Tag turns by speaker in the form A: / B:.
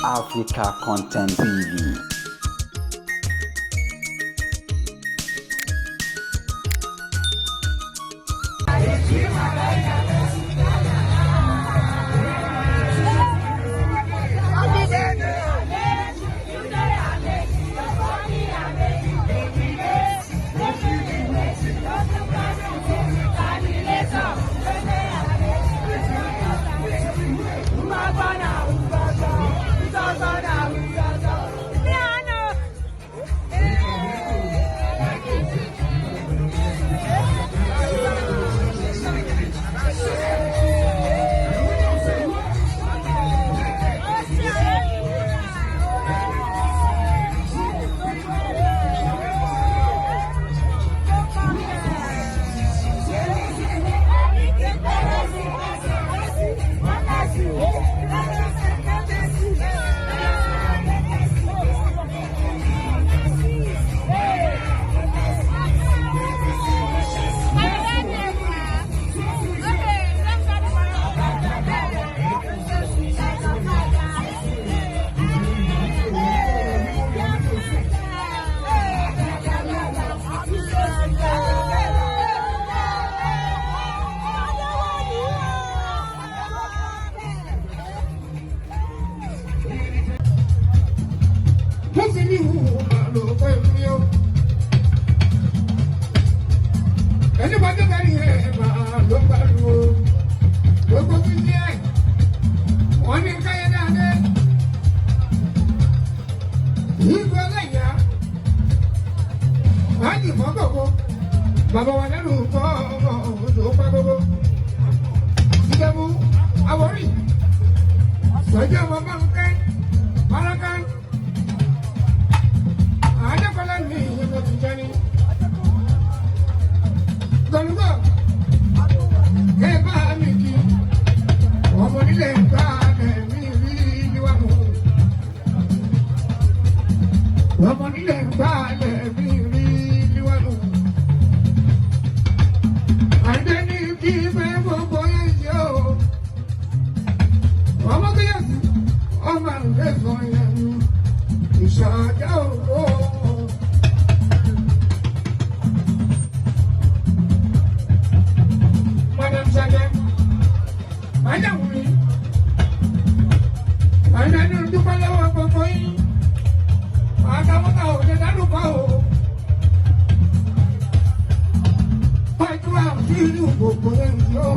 A: Africa Content TV.
B: Ẹni bá dé kárí ẹ̀ máa ló pariwo gbogbo títí ẹ̀ wọ́n ní káyé dáadé ìgbọ́ lẹ́yà wọ́n á yìnbọn gbogbo bàbá wa lẹ́nu kọ́ ọmọ òjò pa gbogbo ìjẹ̀bú àwọ̀rì sọ́jà ọmọ bá ń kẹ́ báraká àádọ́kọ́lá ní ìyẹn ti jẹ́ ní gbọ̀ngbọ̀ ẹ bá mi kí ọmọ nílẹ̀ bá ẹ̀mí rí níwájú ọmọ nílẹ̀ bá ẹ̀mí rí níwájú. Àdé ní kí fẹ́ gbogbo yẹn ṣe o ọmọ kíyèsí ọmọ àgbẹ̀sọ̀ yẹn ìṣàjà òwò. Madam Sade, Madam Wumi, Madam ní dúpẹ́ lọ́wọ́ gbogbo yín, àtàwọn òde dárúkọ o. Pẹ̀lú àfihàn gbogbo yẹn yóò.